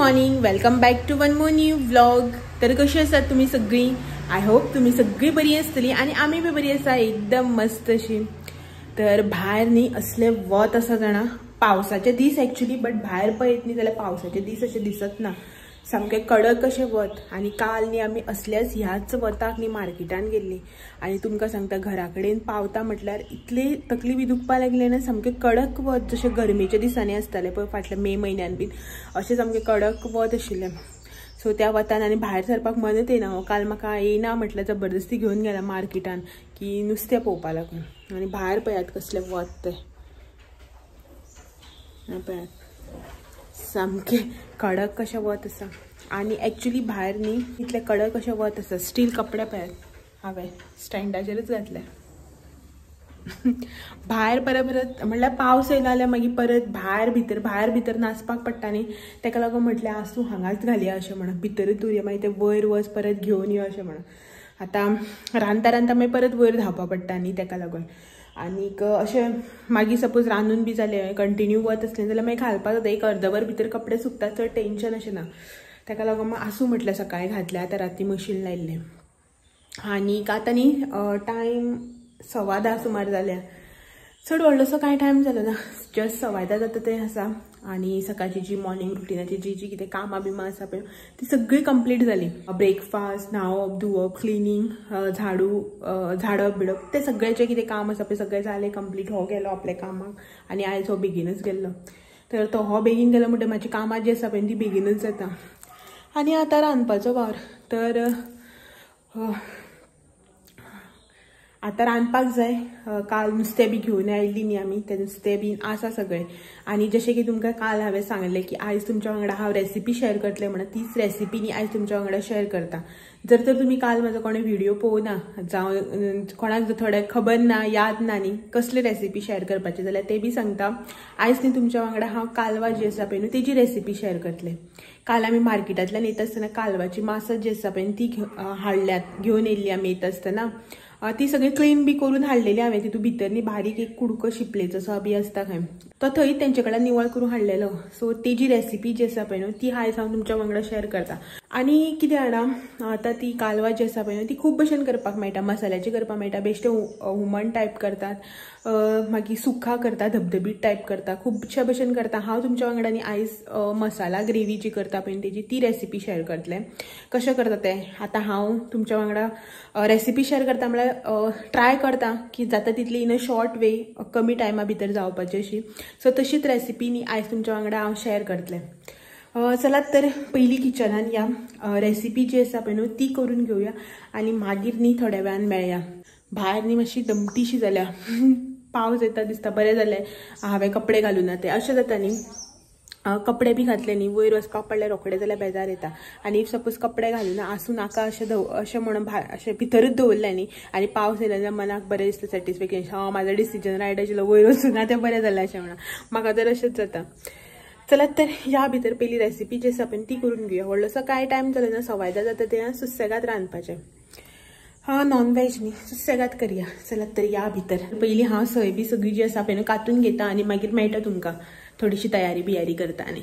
Morning, welcome back to one more new vlog. तर कशी आसात तुम्ही सगळी? I hope तुम्ही सगळी बरी आसतली आणि आमी बी बरी आसा, एकदम मस्त अशी। तर भायर न्ही असले वत आसा जाणा, पावसाचे दीस एक्चुअली, बट भायर पळयत न्ही जाल्यार पावसाचे दीस अशे दिसत ना, सामके कडक अशें वत। आनी काल न्ही आमी असल्याच ह्याच वताक न्ही मार्केटान गेल्ली आनी तुमकां सांगता घरा कडेन पावता म्हटल्यार इतली तकली बी दुखपा लागली ना, सामकें कडक वत जशें गरमेच्या दिसांनी आसतालें पळय फाटल्या मे म्हयन्यान बीन, अशें सामकें कडक वत आशिल्लें। सो त्या वतान आनी भायर सरपाक मनत येना। हो काल म्हाका येना म्हटल्यार जबरदस्ती घेवन गेला मार्केटान की नुस्तें पळोवपा लागून। आनी भायर पळयात कसलें वत तें, पळयात सामकें कडक कशें वत आसा। आनी एक्चुअली भायर न्ही इतलें कडक कशें वत आसा, स्टील कपडे पळयात हांवें स्टँडाचेरच घातले। भायर परत परत म्हणल्यार पावस येयलो जाल्यार मागीर परत भायर भितर नाचपाक पडटा न्ही, तेका लागून म्हटलें आसूं हांगाच घालया अशें म्हणून, भितरूच दवरया, मागीर ते वयर वच परत घेवन यो अशें म्हणून। आतां रांदता रांदता मागीर परत वयर धांवपा पडटा न्ही, तेका लागून। आनीक अशें मागीर सपोज रांदून बी जालें कंटिन्यू वत आसलें जाल्यार मागीर घालपाक जाता, एक अर्दवर भितर कपडे सुकता, चड टेंशन अशें ना। तेका लागून मागीर आसूं म्हटलें सकाळीं घातलें, आतां राती मशीन लायिल्लें। आनीक आतां न्ही टायम 10:15 सुमार जाल्या, चड व्हडलोसो कांय टायम जालो ना, जस्ट 10:15 जाता ते आसा। आनी सकाळची जी मॉर्निंग रुटीनाची जी जी कितें कामां बिमां आसा पळय ती सगळी कंप्लीट जाली। ब्रेकफास्ट, न्हांवप धुवप, क्लिनींग, झाडू झाडप बिडप, तें सगळें जें कितें काम आसा पळय सगळें जालें कंप्लीट। हो गेलो आपल्या कामाक आनी आयज हो बेगीनच गेल्लो, तर तो हो बेगीन गेलो म्हणटकीर म्हाजी कामां जी आसा पळय ती बेगीनच जाता। आनी आतां रांदपाचो वावर, तर आतां रांदपाक जाय। काल नुस्तें बी घेवन आयिल्ली न्ही आमी, तें नुस्तें बीन आसा सगळें। आनी जशें की तुमकां काल हांवें सांगलें की आयज तुमच्या वांगडा हांव रेसिपी शेअर करतलें म्हणून, तीच रेसिपी न्ही आयज तुमच्या वांगडा शेअर करता। जर तर तुमी काल म्हाजो कोणें व्हिडिओ पळोवना, जावं कोणाक जर थोड्याक खबर ना, याद ना न्ही कसली रेसिपी शेअर करपाची जाल्यार ते बी सांगता। आयज न्ही तुमच्या वांगडा हांव कालवा जी आसा पळय न्हू तेजी रेसिपी शेअर करतलें। काल आमी मार्केटांतल्यान येता आसतना कालवाची मासत जी आसा पळय ती हाडल्यात, घेवन येयल्ली आमी येता आसतना, ती सगळी क्लीन बी करून हाडलेली हांवें। तितून भितर न्ही बारीक एक कुडको शिपलेचो असो बी आसता खंय, तो थंय तेंचे कडल्यान निवळ करून हाडलेलो। सो तेजी रेसिपी जी आसा पळय न्हू ती आयज हांव तुमच्या वांगडा शेअर करता। आनी कितें जाणा, आतां ती कालवा जी आसा पळय न्हू ती खूब भशेन करपाक मेळटा, मसाल्याची करपाक मेळटा, बेश्टे हुमण टायप करतात, मागीर सुखा करता, धबधबीत टायप करता, खुबशे भशेन करता। हांव तुमच्या वांगडा न्ही आयज मसाला ग्रेवी जी करता पळय तेजी ती रेसिपी शेअर करतलें। कशें करता तें आतां हांव तुमच्या वांगडा रेसिपी शेअर करता, म्हळ्यार ट्राय करता की जाता तितली इन अ शॉर्ट वे, कमी टायमा भितर जावपाची अशी। सो तशीच रेसिपी न्ही आयज तुमच्या वांगडा हांव शेअर करतलें। चलात तर पयलीं किचनान या, रेसिपी जी आसा पळय न्हू ती करून घेवया आनी मागीर न्ही थोड्या वेळान मेळया। भायर न्ही मातशी दमटीशी जाल्या, पावस येता दिसता, बरें जालें हांवें कपडे घालूना ते, अशें जाता न्ही कपडे बी घातले न्ही वयर वचपाक पडले रोखडे जाल्यार बेजार येता। आनी if suppose कपडे घालूना आसूं नाका अशें अशें म्हणून अशें भितरूच दवरलें न्ही आनी पावस येयलो जाल्यार मनाक बरें दिसता, सॅटिस्फॅक्शन, हांव म्हाजो डिसिजन रायट आशिल्लो, वयर वचूना तें बरें जालें अशें म्हणून म्हाका तर अशेंच जाता। चलात तर ह्या भितर पयली रेसिपी जी आसा पळय ती करून घेवया। व्हडलोसो कांय टायम जालो ना, 10:15 जाता तें, सुसेगाद रांदपाचें, हां नॉन व्हेज न्ही, सुसेगाद करया। चलात तर ह्या भितर पयलीं हांव सय बी सगळी जी आसा पळय कातून घेता आनी मागीर मेळटा तुमकां थोडीशी तयारी बियारी करता। आनी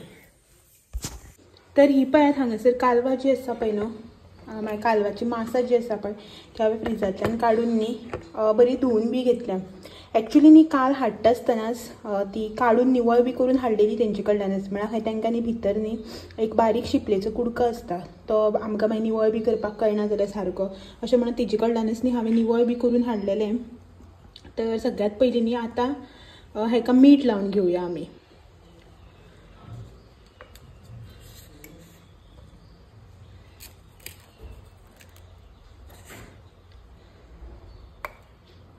तर ही पळयात हांगासर कालवा जी आसा पळय न्हू, मागीर कालवाची मासां जी आसा पळय ती हांवें फ्रिजांतल्यान काडून न्ही बरी धुवून बी घेतल्या। एक्चुअली न्ही काल हाडटा आसतनाच ती काडून निवळ बी करून हाडलेली तेंचे कडल्यानच, म्हळ्यार खंय तांकां न्ही भितर न्ही एक बारीक शिपलेचो कुडको आसता, तो आमकां मागीर निवळ बी करपाक कळना जाल्यार सारको, अशें म्हणून तेजे कडल्यानच न्ही हांवें निवळ बी करून हाडलेलें। तर सगळ्यांत पयलीं न्ही आतां हेका मीठ लावन घेवया आमी।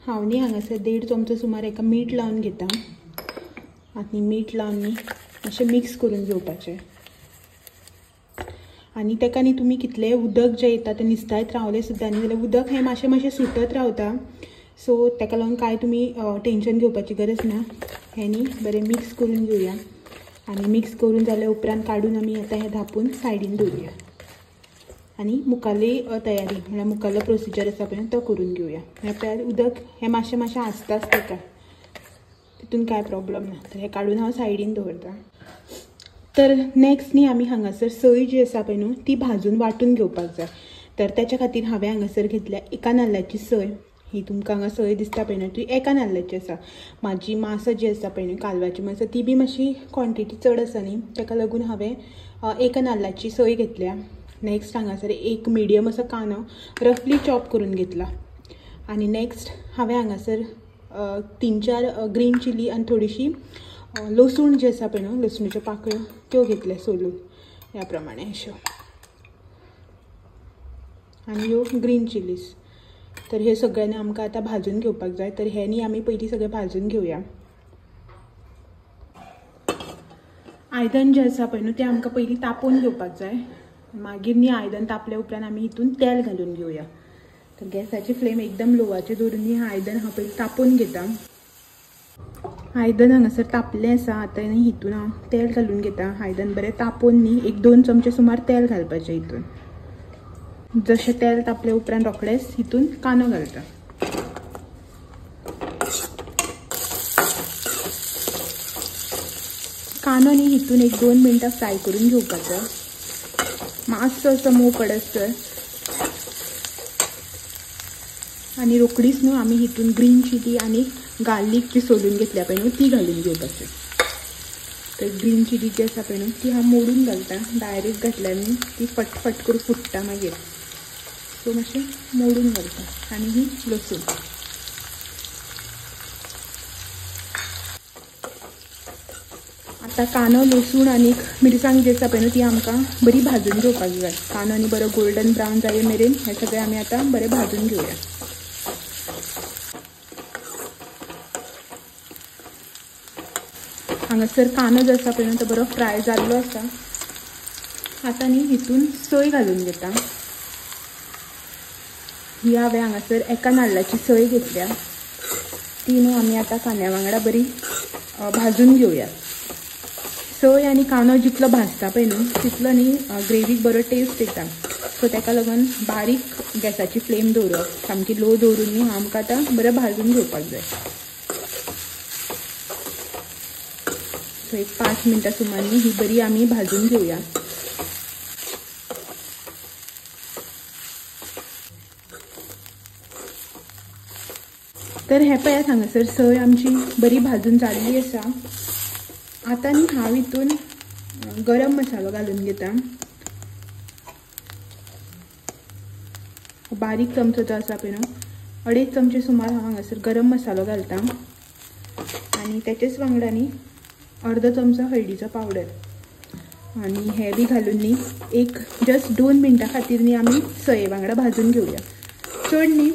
हांव न्ही हांगासर 1.5 चमचो सुमार एका मीठ लावन घेता आनी मीठ लावन न्ही अशें मिक्स करून घेवपाचें। आनी तेका न्ही तुमी कितलें उदक जें येता तें निस्तायत रावलें सुद्दां न्ही जाल्यार उदक हें मातशें मातशें सुटत रावता, सो तेका लागून कांय तुमी टेंशन घेवपाची गरज ना। हें न्ही बरें मिक्स करून घेवया आनी मिक्स करून जाल्या उपरांत काडून आमी आतां हें धांपून सायडीन दवरुया आनी मुखाल्ली तयारी म्हळ्यार मुखाल्लो प्रोसिजर आसा पळय तो करून घेवया। म्हळ्यार उदक हें मातशें मातशें आसताच तेका, तितून कांय प्रॉब्लम ना। तर हें काडून हांव सायडीन दवरता। तर नेक्स्ट न्ही आमी हांगासर सय जी आसा पळय न्हू ती भाजून वांटून घेवपाक जाय. तर त्याच्या खातीर हांवें हांगासर घेतल्या एका नाल्लाची सय. ही तुमकां हांगा सय दिसता पळय न्हू ती एका नाल्लाची आसा. म्हाजी मासा जी आसा पळय न्हू कालवाची मासा ती बी मातशी क्वॉन्टिटी चड आसा न्ही, ताका लागून हांवें एका नाल्लाची सय घेतल्या. नेक्स्ट हांगासर एक मिडियम असो कांदो रफली चॉप करून घेतला. आनी नेक्स्ट हांवें हांगासर 3-4 ग्रीन चिली आनी थोडीशी लसूण जी आसा पळय न्हू लसणीच्यो पाकळ्यो त्यो घेतल्या सोलून ह्या प्रमाणे अश्यो, आनी ह्यो ग्रीन चिलीज. तर हे सगळ्यांनी आमकां आतां भाजून घेवपाक जाय. तर हे न्ही आमी पयलीं सगळें भाजून घेवया. आयदन जें आसा पळय न्हू तें आमकां पयलीं तापोवन घेवपाक जाय. मागीर न्ही आयदन तापल्या उपरांत आमी हितून तेल घालून घेवया. तर गॅसाची फ्लेम एकदम लोवाचेर दवरून न्ही आयदन हांव पयलीं तापोवन घेता. आयदन हांगासर तापलें आसा. आतां न्ही हितून हांव तेल घालून घेता. आयदन बरें तापोवन न्ही 1-2 चमचे सुमार तेल घालपाचें हितून. जशें तेल तापले उपरांत रोखडेंच हितून कांदो घालता. कांदो न्ही हितून 1-2 मिनटां फ्राय करून घेवपाचो, मातसो असो मोव पडसर. आनी रोखडीच न्हू आमी हितून ग्रीन चिली आनी गार्लीक जी सोलून घेतल्या पळय न्हू ती घालून घेवपाची. तर ग्रीन चिली जी आसा पळय न्हू ती हांव मोडून घालता, डायरेक्ट घातल्यार न्ही ती फटफट करून फुट्टा मागीर, सो मातशें मोडून घालता. आनी ही लसूण. आतां कांदो लसूण आनी मिरसांग जी आसा पळय न्हू ती आमकां बरी भाजून घेवपाक जाय. कांदो आनी बरो गोल्डन ब्रावन जाय मेरेन हें सगळें आमी आतां बरें भाजून घेवया. हांगासर कांदो जो आसा पळय न्हू तो बरो फ्राय जाल्लो आसा. आतां न्ही हितून सय घालून घेता. ही हांवें हांगासर एका नाल्लाची सय घेतल्या, ती न्हू आमी आतां कांद्या वांगडा बरी भाजून घेवया. सय आनी कांदो जितलो भाजता पळय न्हू तितलो न्ही ग्रेवीक बरो टेस्ट येता. सो ताका लागून बारीक गॅसाची फ्लेम दवरप, सामकी लो दवरून न्ही आमकां आतां बरें भाजून घेवपाक जाय. सो एक 5 मिनटां सुमार न्ही ही बरी आमी भाजून घेवया. तर हें पळयात हांगासर सय आमची बरी भाजून जाल्ली आसा. आतां न्ही हांव हितून गरम मसालो घालून घेता. बारीक चमचो जो आसा पळय न्हू 2.5 चमचे सुमार हांव हांगासर गरम मसालो घालता. आनी तेचेच वांगडा न्ही अर्दो चमचो हळदीचो पावडर आनी हे बी घालून न्ही एक जस्ट 2 मिनटां खातीर न्ही आमी सये वांगडा भाजून घेवया. चड न्ही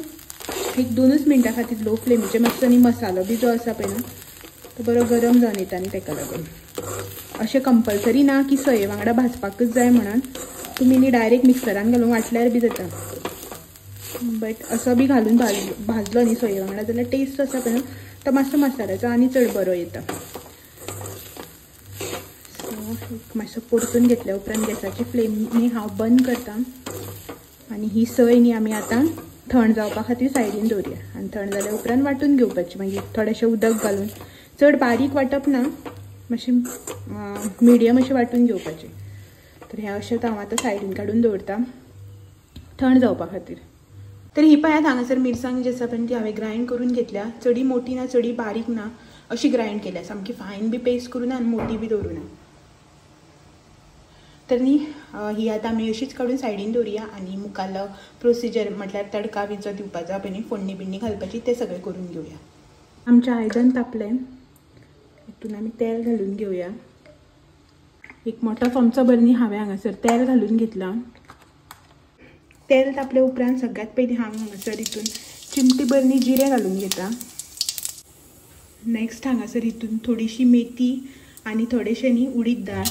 1-2 मिनटां खातीर लो फ्लेमीचेर मातसो न्ही मसालो बी जो आसा पळय न्हू तो बरो गरम जावन येता न्ही ताका लागून. अशें कंपल्सरी ना की सये वांगडा भाजपाकच जाय म्हणून, तुमी न्ही डायरेक्ट मिक्सरान घालून वांटल्यार बी जाता, बट असो बी घालून भाजलो न्ही सये वांगडा जाल्यार टेस्ट आसा पळय न्हू तो मातसो मसाल्याचो आनी चड बरो येता. सो एक मातसो परतून घेतल्या उपरांत गॅसाची फ्लेम न्ही हांव बंद करता. आनी ही सय न्ही आमी आतां थंड जावपा खातीर सायडीन दवरया. आनी थंड जाल्या उपरांत वांटून घेवपाची. मागीर थोडेशें उदक घालून, चड बारीक वांटप ना, मातशें मिडियम अशें वांटून घेवपाचें. तर हें अशेंच हांव आतां सायडीन काडून दवरता थंड जावपा खातीर. तर ही पळयात हांगासर मिरसांग जी आसा पळय ती हांवें ग्रायंड करून घेतल्या. चडी मोटी ना चडी बारीक ना अशी ग्रायंड केल्या, सामकी फायन बी पेस्ट करूं ना आनी मोटी बी दवरूं ना. तर न्ही ही आतां आमी अशीच काडून सायडीन दवरुया आनी मुखाल्लो प्रोसिजर म्हटल्यार तडका बी जो दिवपाचो पळय न्ही फोडणी बिडणी घालपाची तें सगळें करून घेवया. आमचें आयदन तापलें, हितून आमी तेल घालून घेवया. एक मोठो चमचो भर न्ही हांवें हांगासर तेल घालून घेतलां. तेल तापले उपरांत सगळ्यांत पयलीं हांव हांगासर हितून चिमटी भर न्ही जिरें घालून घेता. नेक्स्ट हांगासर हितून थोडीशी मेथी आनी थोडेशें न्ही उडीद दाळ.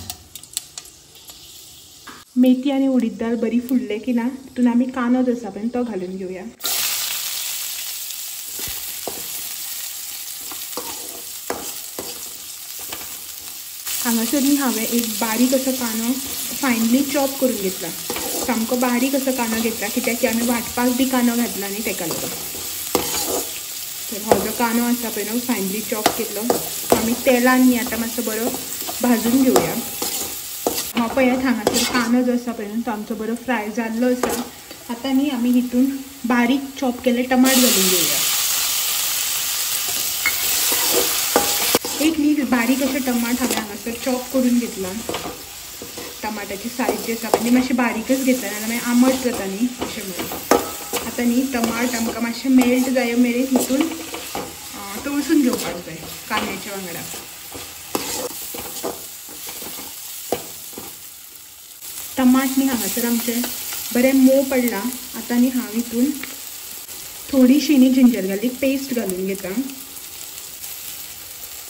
मेथी आनी उडीद दाळ बरी फुडले की ना तितून आमी कांदो जो आसा पळय तो घालून घेवया. हांगासर न्ही हांवें एक बारीक असो कांदो फायनली चॉप करून घेतला, सामको बारीक असो कांदो घेतला कित्याक की आमी वांटपाक बी कांदो घातला न्ही ताका लागून. तर हो जो कांदो आसा पळय न्हू फायनली चॉप केल्लो आमी तेलान न्ही आतां मातसो बरो भाजून घेवया. हो पळयात हांगासर कांदो जो आसा पळय न्हू तो आमचो बरो फ्राय जाल्लो आसा. आतां न्ही आमी हितून बारीक चॉप केल्ले टमाट घालून घेवया. एक न्ही बारीक अशें टमाट हांवें हांगासर चॉप करून घेतला. टमाटाची सायज जी आसा पळय ती मातशी बारीकच घेतला, नाजाल्यार मागीर आमट जाता न्ही अशें म्हणून. आतां न्ही टमाट आमकां मातशें मेल्ट जाय मेरेन हितून तळसून घेवपाक जाय कांद्याच्या वांगडा. टमाट न्ही हांगासर आमचें बरें मोव पडलां. आतां न्ही हांव हितून थोडीशी न्ही जिंजर गार्लीक पेस्ट घालून घेता.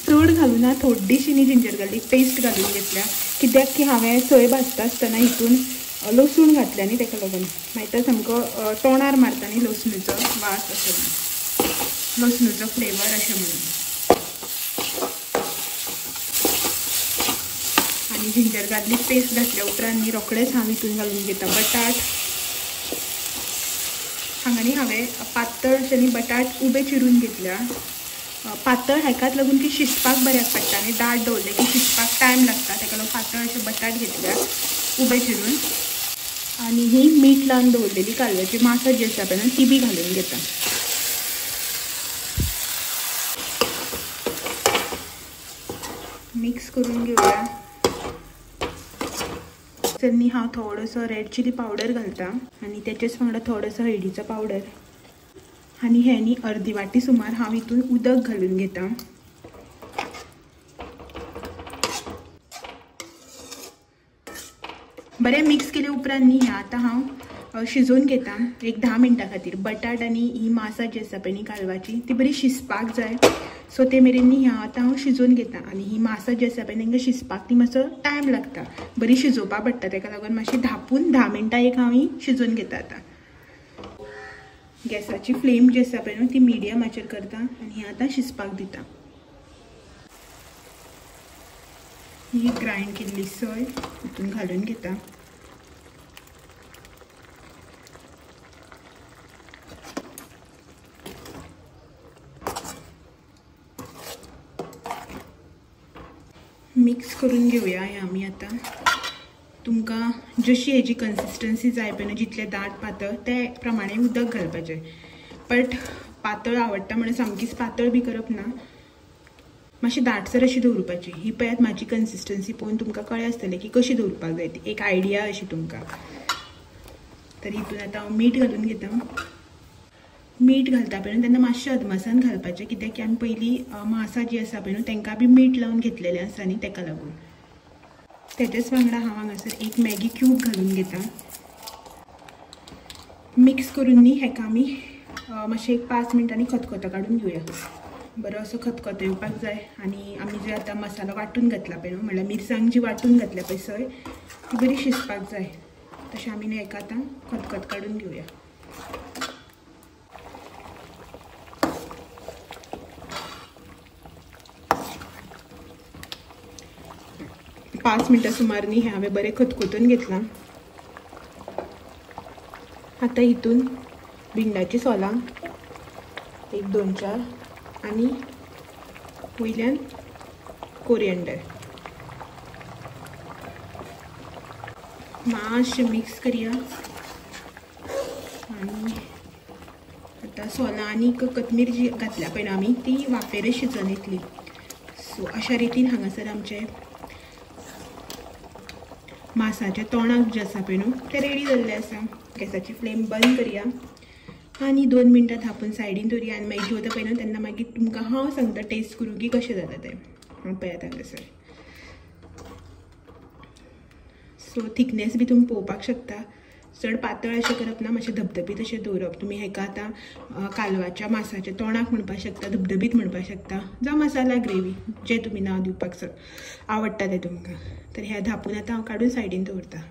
चड घालूना, थोडीशी न्ही जिंजर गार्लीक पेस्ट घालून घेतल्या, कित्याक की हांवें सोय भाजता आसतना हितून लसूण घातल्या न्ही, ताका लागून मागीर सामको तोंडार मारता न्ही लसणीचो वास अशें म्हणून, लसणीचो फ्लेवर अशें म्हणून. आनी जिंजर गार्लीक पेस्ट घातल्या उपरांत न्ही रोखडेच हांव हितून घालून घेता बटाट. हांगा न्ही हांवें पातळ अशें न्ही बटाट उबे चिरून घेतल्या. पातळ हेकाच लागून की शिजपाक बऱ्याक पडटा आनी दाट दवरलें की शिजपाक टायम लागता, ताका लागून पातळ अशें बटाट घेतल्या उबे चिरून. आनी ही मीठ लावन दवरलेली कालव्याची मासां जी आसा पळय न्हू ती बी घालून घेता. मिक्स करून घेवया. तर न्ही हांव थोडोसो रेड चिली पावडर घालता आनी तेचेच वांगडा थोडोसो हळदीचो पावडर. आनी हें न्ही अर्दी वाटी सुमार हांव हितून उदक घालून घेता. बरें मिक्स केले उपरांत न्ही हें आतां हांव शिजोवन घेता एक 10 मिनटां खातीर. बटाट आनी ही मासां जी आसा पळय न्ही कालवाची ती बरी शिजपाक जाय, सो ते मेरेन न्ही हें आतां हांव शिजोवन घेता. आनी ही मासां जी आसा पळय तांकां शिजपाक ती मातसो टायम लागता, बरी शिजोवपाक पडटा, ताका लागून मातशी धापून 10 मिनटां एक हांव ही शिजोवन घेता. आतां गॅसाची फ्लेम जी आसा पळय न्हू ती मिडियम आचेर करता आनी हें आतां शिजपाक दिता. ही ग्रायंड केल्ली सोय हितून घालून घेता. मिक्स करून घेवया हें आमी. आतां तुमकां जशी हेजी कन्सिस्टन्सी जाय पळय न्हू, जितलें दाट पातळ ते प्रमाणे उदक घालपाचें. बट पातळ आवडटा म्हणून सामकीच पातळ बी करप ना, मातशी दाटसर अशी दवरपाची. ही पळयात म्हाजी कन्सिस्टन्सी पळोवन तुमकां कळ्ळें आसतलें की कशी दवरपाक जाय ती, एक आयडिया अशी तुमकां. तर हितून आतां हांव मीठ घालून घेता. मीठ घालता पळय न्हू तेन्ना मातशें अदमासान घालपाचें, कित्याक की आमी पयलीं मासां जी आसा पळय न्हू तांकां बी मीठ लावन घेतलेलें आसा न्ही, ताका लागून. तेच्याच वांगडा हांव हांगासर एक मॅगी क्यूब घालून घेता. मिक्स करून न्ही हेका आमी मातशें एक 5 मिनटांनी खतखतो काडून घेवया. बरो असो खतखतो येवपाक जाय. आनी आमी जे आतां मसालो वांटून घातला पळय न्हू, म्हणल्यार मिरसांग जी वांटून घातल्या पळय सोय ती बरी शिजपाक जाय. तशें आमी न्ही हेका आतां खतखत काडून घेवया. पांच मिनटां सुमार न्ही हें हांवें बरें खतखतून घेतलां. आतां हितून भिंडाची सोलां 1 2 4 आनी वयल्यान कोरियंडर मातशें मिक्स करया. आनी आतां सोलां आनी कोथमीर जी घातल्या पळय न्हू आमी ती वाफेरच शिजोवन येतली. सो अशा रितीन हांगासर आमचें मासाचें तोणाक जें आसा पळय न्हू तें रेडी जाल्लें आसा. गॅसाची फ्लेम बंद करया आनी 2 मिनटां थापून सायडीन दवरया. आनी मागीर जेवता पळय न्हू तेन्ना मागीर तुमकां हांव सांगता टेस्ट करूं की कशें जाता तें. हांव पळयात हांगासर. सो थिकनेस बी तुमी पळोवपाक शकता. चड पातळ अशें करप ना, मातशें धबधबीत अशें दवरप. तुमी हेका आतां कालवाच्या मासाच्या तोणाक म्हणपाक शकता, धबधबीत म्हणपाक शकता, जावं मसाला ग्रेवी जें तुमी नांव दिवपाक आवडटा तें तुमकां. तर हें धापून आतां हांव काडून सायडीन दवरता.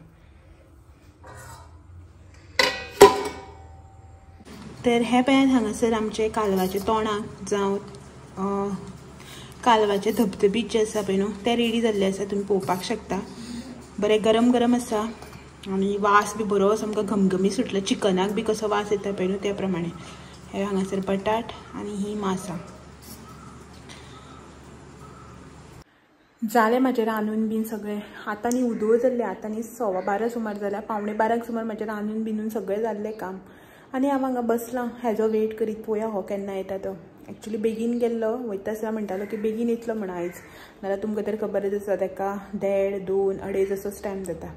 तर हे पळयात हांगासर आमचें कालवाचें तोणाक जावं कालवाचें धबधबीत जें आसा पळय न्हू तें रेडी जाल्लें आसा. तुमी पळोवपाक शकता. बरें गरम गरम आसा आनी वास बी बरो सामको घमघमी सुटला. चिकनाक बी कसो वास येता पळय न्हू त्या प्रमाणे. हे हांगासर बटाट आनी ही मासां. जालें म्हाजें रांदून बीन सगळें. आतां न्ही उदोळ जाल्लें, आतां न्ही 12:15 सुमार जाल्या, 11:45 सुमार म्हाजें रांदून बिनून सगळें जाल्लें काम. आनी हांव हांगा बसलां हेजो वेट करीत, पोया हो केन्ना येता तो. एक्चुली बेगीन गेल्लो, वयता आसतना म्हणटालो की बेगीन येतलो म्हण आयज, नाल्यार तुमकां तर खबरच आसा ताका 1.5 2 2.5 असोच टायम जाता.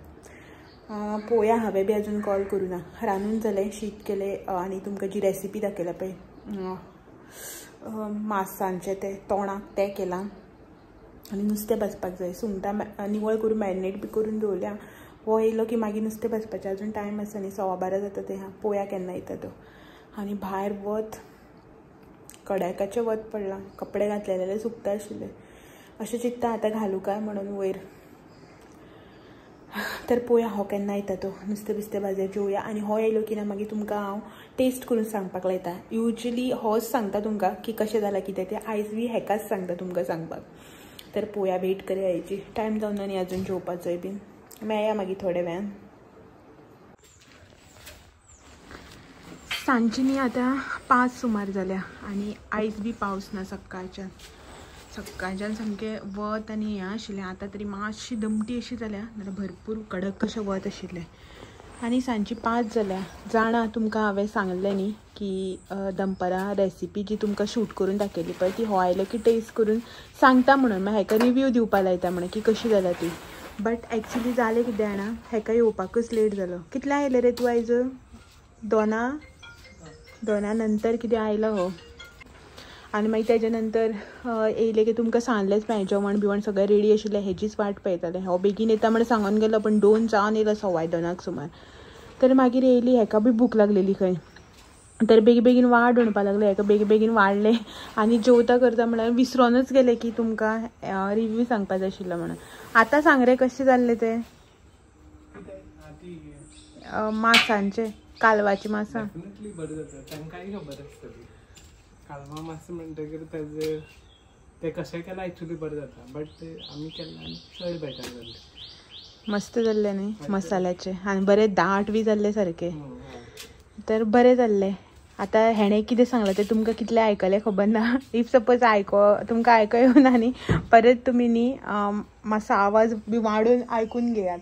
पोया हांवें बी अजून कॉल करूं ना. रांदून जालें, शीत केलें आनी तुमकां जी रेसिपी दाखयल्या पळय मासांचें तें तोणाक तें केलां. आनी नुस्तें भाजपाक जाय, सुंगटां निवळ करून मॅरिनेट बी करून दवरल्या. हो येयलो की मागीर नुस्तें भाजपाचें, अजून टायम आसा न्ही, 12:15 जाता तें. पोया केन्ना येता तो. आनी भायर वत कडाकाचें वत पडलां, कपडे घातले जाल्यार सुकता आशिल्ले. अशें चिंत्ता आतां घालूं काय म्हणून वयर. तर पोया हो केन्ना येता तो, नुस्तें बिस्तें भाजया जेवया. आनी हो येयलो की ना मागीर तुमकां हांव टेस्ट करून सांगपाक लायता. युजली होच सांगता तुमकां की कशें जालां कितें तें, आयज बी हेकाच सांगता तुमकां सांगपाक. तर पोया वेट करया, हेजी टायम जावन ना न्ही अजून जेवपाचोय बीन. मेळया मागीर थोड्या वेळान. सांजची न्ही आतां 5 सुमार जाल्या आनी आयज बी पावस ना. सकाळच्यान सकाळच्यान सामकें वत आनी हें आशिल्लें, आतां तरी मातशी दमटी अशी जाल्या, नाल्यार भरपूर कडक कशें वत आशिल्लें. आनी सांजची 5 जाल्या. जाणा तुमकां हांवें सांगलें न्ही की दनपरां रेसिपी जी तुमकां शूट करून दाखयली पळय ती हो आयलो की टेस्ट करून सांगता म्हणून, मागीर हेका रिव्यू दिवपा लायता म्हणून की कशी जाल्या ती. बट एक्चुली जालें कितें जाणा, हेका येवपाकच लेट जालो. कितल्या आयलें रे तूं आयज? 2 नंतर कितें आयलो हो. आनी मागीर तेज्या नंतर येयलें की तुमकां सांगलेंच मागीर जेवण बिवण सगळें रेडी आशिल्लें, हेजीच वाट पळयतालें. हो बेगीन येता म्हण सांगून गेलो, पण 2 जावन येयलो, 2:15 सुमार. तर मागीर येयली, हेका बी भूक लागलेली खंय, तर बेगी बेगीन वाड म्हणपाक लागलें, हेका बेगी बेगीन वाडलें आनी जेवता करता म्हळ्यार विसरोनच गेलें की तुमकां रिव्यू सांगपा जाय आशिल्लो म्हणून. आतां सांग रे कशें जाल्लें तें मासांचें, कालवाचीं मासां. बरें जाता, तांकांय खबर आसतली कालवां मास म्हणटकीर तेजे ते कशें केलां एक्चुली बरें जाता, बट ते आमी केल्ल्यान चड बेटर जाल्लें, मस्त जाल्लें न्ही मसाल्याचें, आनी बरें दाट बी जाल्लें सारकें. तर बरें जाल्लें. आतां हेणें कितें सांगलां तें तुमकां कितलें आयकलें खबर ना. If suppose तुमकां आयको येवना न्ही, परत तुमी न्ही मातसो आवाज बी वाडोवन आयकून घेयात.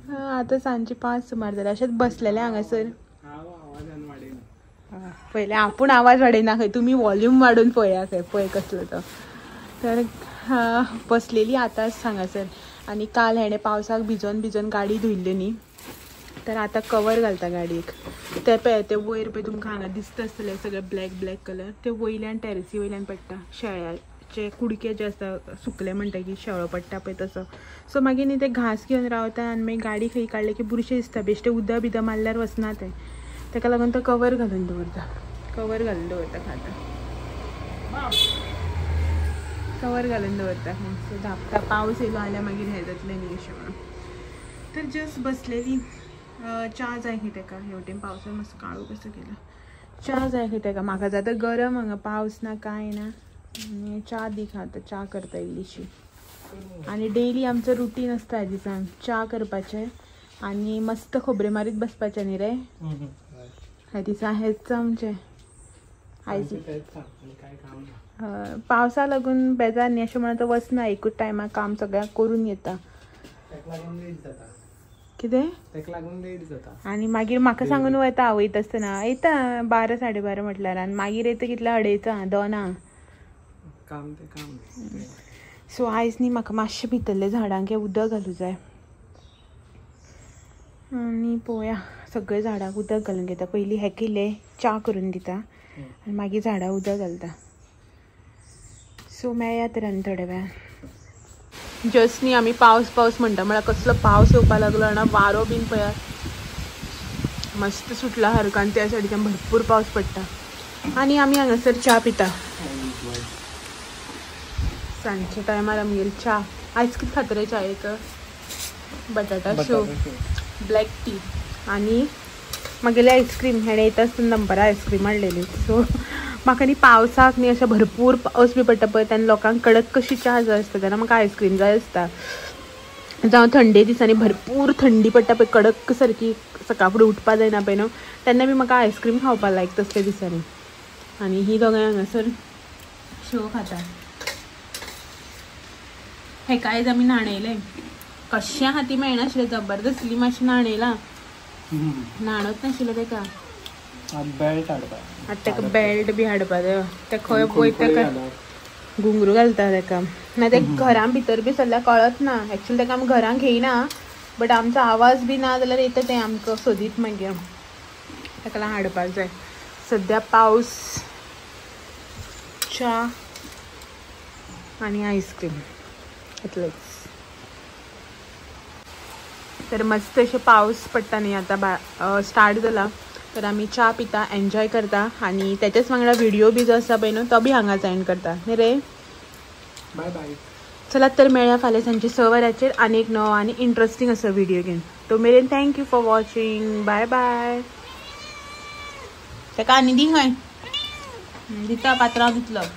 आतां सांजची 5 सुमार जाल्यार अशेंच बसलेलें हांगासर. पयलें आपूण आवाज वाडयना खंय, तुमी वॉल्यूम वाडोवन पळया खंय, पळय कसलो तो. तर बसलेली आतांच हांगासर. आनी काल हेणें पावसाक भिजोन भिजोन गाडी धुयल्ली न्ही, तर आतां कवर घालता गाडयेक. ते पळय ते वयर पळय तुमकां हांगा दिसता आसतलें सगळें ब्लॅक ब्लॅक कलर, ते वयल्यान टॅरसी वयल्यान पडटा, शेळ्याचे कुडके जे आसता सुकले म्हणटकीर शेळो पडटा पळय तसो. सो मागीर न्ही ते घांस घेवन रावता आनी मागीर गाडी खंय काडली की बुरशें दिसता, बेश्टें उदक बिदक मारल्यार वचना तें, ताका लागून तो कवर घालून दवरता, कवर घालून दवरता खाता, कवर घालून दवरता. सो धांपता, पावस येयलो जाल्यार मागीर हें जातलें न्ही अशें म्हणून. तर जस्ट बसलेली, च्या जाय खंय तेका, हेवटेन पावसान मातसो काळो कसो केला. च्या जाय खंय तेका, म्हाका जाता गरम हांगा, पावस ना कांय ना. आनी च्या दी खाता, च्या करता इल्लीशी. आनी डेली आमचो रुटीन आसता ह्या दिसान, च्या करपाचें आनी मस्त खबऱ्यो मारीत बसपाचें न्ही रे. ह्या दिसा हेंच आमचें आयज. पावसा लागून बेजार न्ही अशें म्हणून तो वचना, एकूच टायमार काम सगळ्यांक करून घेता. कितें आनी मागीर म्हाका सांगून वता, वयता आसतना येता 12 साडे 12 म्हटल्यार, आनी मागीर येता कितल्या 2:30 2. सो आयज न्ही म्हाका मातशें भितरले झाडांक उदक घालूं जाय. आनी पळोवया सगळे झाडांक उदक घालून घेता. पयलीं हेका इल्लें च्या करून दिता आनी मागीर झाडां उदक घालता. सो मेळया तर आनी थोड्या वेळान. जस्ट न्ही आमी पावस पावस म्हणटा म्हळ्यार कसलो पावस येवपाक लागलो ना, वारो बीन पळयात मस्त सुटला सारको, आनी त्या सायडीच्यान भरपूर पावस पडटा. आनी आमी हांगासर च्या पिता सांजच्या टायमार. आमगेर च्या आयज कितें खाता रे च्यायेक? बटाटा शेव, ब्लॅक टी आनी म्हागेली आयस्क्रीम. हेणें येता आसतना दनपरां आयस्क्रीम हाडलेली. सो म्हाका न्ही पावसाक न्ही अशें भरपूर पावस बी पडटा पळय तेन्ना लोकांक कडक कशी च्या जाय आसता, तेन्ना म्हाका आयस्क्रीम जाय आसता. जावं थंडे दिसांनी भरपूर थंडी पडटा पळय कडक सारकी, सकाळ फुडें उठपा जायना पळय न्हू, तेन्ना बी म्हाका आयस्क्रीम खावपाक लायक तसल्या दिसांनी. आनी ही दोगांय हांगासर शेव खाता. हेका आयज आमी न्हाणयलें. कशें हाती मेळनाशिल्लें, जबरदस्ती मातशें न्हाणयलां. न्हाणत नाशिल्लें तेका. बेल्ट हाडपा. आतां तेका बेल्ट बी हाडपा जायो. ते खंय वयता तेका घुंगरू घालता तेका. ना ते घरां भितर बी सल्ल्यार कळत ना. एक्चुअली तेका आमी घरां घेयना, बट आमचो आवाज बी ना जाल्यार येता तें आमकां सोदीत मागीर. तेका लागून हाडपाक जाय. सद्या पावस, च्या आनी आयस्क्रीम इतलेंच. तर मस्त अशें पावस पडटा न्ही आतां स्टार्ट जाला, तर आमी च्या पिता, एन्जॉय करता आनी तेच्याच वांगडा व्हिडिओ बी जो आसा पळय न्हू तो बी हांगाच एंड करता न्ही रे. बाय बाय. चलात तर मेळया फाल्यां सांजचे 6 वरांचेर आनी एक नवो आनी इंट्रस्टींग असो व्हिडिओ घेवन. तो मेरेन thank you for watching. Bye bye. ताका आनी दी खंय दिता पात्रांव दितलो.